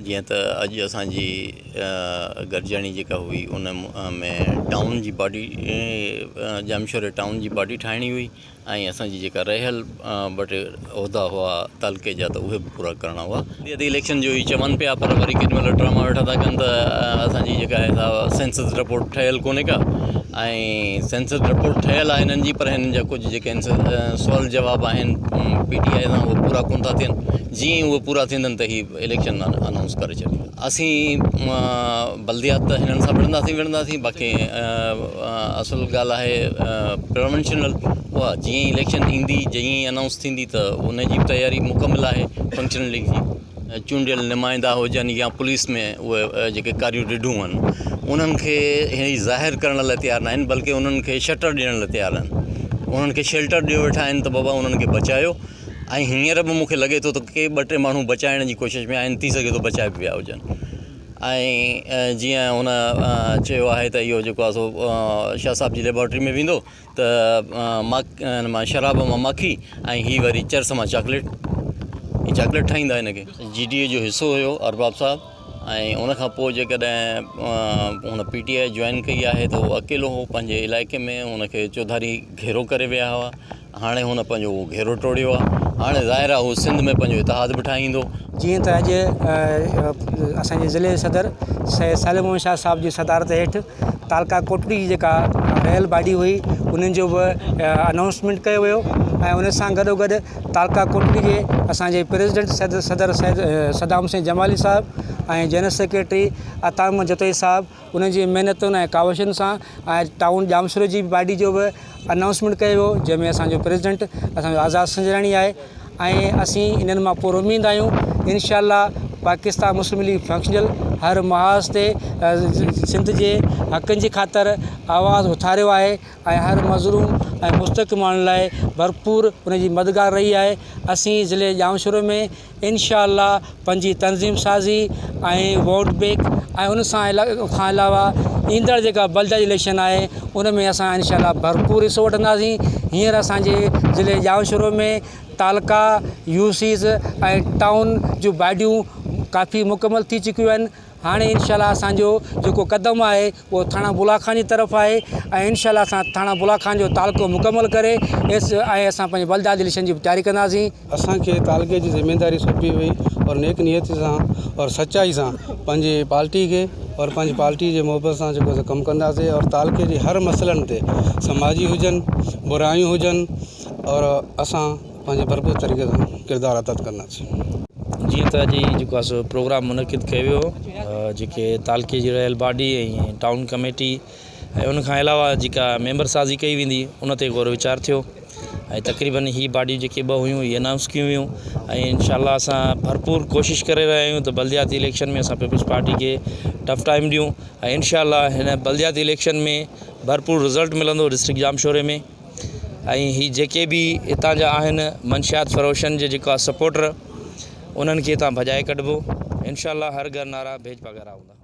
جيئن ته اڄ اسان جي گڏجاڻي جيڪا هئي ان ۾ ٽائون جي باڊي ڄامشوري ٽائون جي باڊي ٺاهڻي هئي ۽ اسان جي جيڪا رهيل ٻه ٽي عهدا هئا تعلقي جا ته اهي به پورا ڪرڻا هئا. ادي اليڪشن جو هي چون پيا پر وري ڪيڏي مهل ڊراما ويٺا ٿا ڪن ته اسان جي جيڪا آهي سا سينسس رپورٽ ٺهيل ڪونهي ڪا ۽ سينسس رپورٽ ٺهيل آهي هنن جي پر هنن جا ڪجهه جيڪي آهن سوال جواب آهن پي ٽي آء سان اهي پورا ڪونه ٿا ٿين جيئن ئي اهي پورا ٿيندن ته هي اليڪشن انائونس ڪري ڇڏيندا. اسين بلديات ته هنن سان وڙهنداسين وڙهنداسين باقي اصل ڳالهه آهي پروونشنل اها جيئن ئي اليڪشن ايندي جيئن ئي انائونس ٿيندي ته ان جي به تياري مڪمل آهي فنڪشنل ليگ جي. چونڊيل نمائندا هجن يا پوليس ۾ اهي جيڪي ڪاريون رڍون آهن انهن کي هي ظاهر ڪرڻ لاء تيار ناهن بلڪه انهن کي شٽر ڏيڻ لاء تيار آهن انهن کي شيلٽر ڏيو ويٺا آهن ته بابا انهن کي بچايو ۽ هينئر به مون کي لڳي ٿو ته ڪي ٻه ٽي ماڻهو بچائڻ جي ڪوشش ۾ آهن ٿي سگهي ٿو بچائي به ويا هجن ۽ جيئن هن چيو آهي ته اهو جيڪو آهي سو شاهه صاحب جي ليبارٽري ۾ ويندو ته ماکي مان شراب مان ماکي ۽ هي وري چرس مان چاڪليٽ هي چاڪليٽ ٺاهيندا هن کي. جي ڊي اي جو حصو هيو ارباب صاحب ۽ ان کان پوء جيڪڏهن هن پي ٽي I join ڪئي آهي ته هو اڪيلو هو پنهنجي علائقي ۾ هن کي چوڌاري گهيرو ڪري ويا هئا هاڻي هن پنهنجو اهو گهيرو ٽوڙيو آهي. هاڻي ظاهر آهي هو سنڌ ۾ پنهنجو اتحاد به ٺاهيندو. جيئن ته اڄ اسان جي ضلعي صدر سيد صالح محمد شاهه صاحب جي صدارت هيٺ تعلقه ڪوٽڙي جي جيڪا رهيل باڊي هئي انهن جو به انائونسمينٽ ڪيو ويو ۽ ان سان گڏو گڏ تعلقه ڪوٽڙي جي اسان جي پريزيڊنٽ صدر سيد صدام حسين جمالي صاحب ۽ جنرل سيڪريٽري عطا محمد جتوئي صاحب انهن جي محنتن ۽ ڪاوشن سان ۽ ٽائون ڄامشوري جي باڊي جو به انائونسمينٽ ڪيو ويو جنهن ۾ اسان جو پريزيڊنٽ اسان جو آزاد سنجراڻي آهي ۽ اسين انهن مان پر اميد آهيون انشاء الله پاڪستان مسلم ليگ فنڪشنل هر محاذ تي سنڌ جي حقن جي خاطر آواز اٿاريو آهي ۽ هر مظلوم ۽ مستحق ماڻهن لاء ڀرپور ان جي مددگار رهي آهي اسين ضلعي ڄامشوري ۾ انشاء الله پنهنجي تنظيم سازي ۽ ووٽ بينڪ ۽ ان سان کان علاوه ايندڙ جيڪا بلدياتي اليڪشن آهي ان ۾ اسان انشاء الله ڀرپور حصو وٺنداسين هينئر اسان جي ضلعي ڄامشورو ۾ تعلقا يو سيز ۽ ٽائون جون باڊيون ڪافي مڪمل ٿي چڪيون آهن هاڻي انشاء الله اسان جو جيڪو قدم آهي اهو ٿاڻا بولا خان جي طرف آهي ۽ انشاء الله اسان ٿاڻا بولا خان جو تعلقو مڪمل ڪري ايس ۽ اسان پنهنجي بلدياتي اليڪشن جي به تياري ڪنداسين. اسان کي تعلقي جي ذميداري سونپي وئي اور نيڪ نيتي سان اور سچائي سان پنهنجي پارٽي کي اور پنهنجي پارٽي جي محبت سان جيڪو سو ڪم ڪنداسين اور تعلقي جي هر مسئلن تي سماجي هجن برايون هجن اور اسان پنهنجي ڀرپور طريقي سان ڪردار ادا ڪنداسين. جيئن ته اڄ هي جيڪو آهي سو پروگرام منعقد ڪيو ويو هو جيڪي تعلقي جي رهيل باڊي ۽ ٽائون ڪميٽي ۽ ان کان علاوه جيڪا ميمبر سازي ڪئي ويندي ان تي غور ويچار ٿيو ۽ تقريبن هي باڊيون جيڪي ٻه هيون اهي انائونس ڪيون ويون ۽ انشاء الله اسان ڀرپور ڪوشش ڪري رهيا آهيون ته بلدياتي اليڪشن ۾ اسان پيپلز پارٽي کي ٽف ٽائيم ڏيون ۽ انشاء الله هن بلدياتي اليڪشن ۾ ڀرپور رزلٽ ملندو ڊسٽرڪٽ ڄامشوري ۾ ۽ هي جيڪي به هتان جا آهن منشيات فروشن جي جيڪا سپورٽر انهن کي هتان ڀڄائي ڪڍبو انشاء الله هر گهر نعرا ڀيڄ پگهارا هوندا.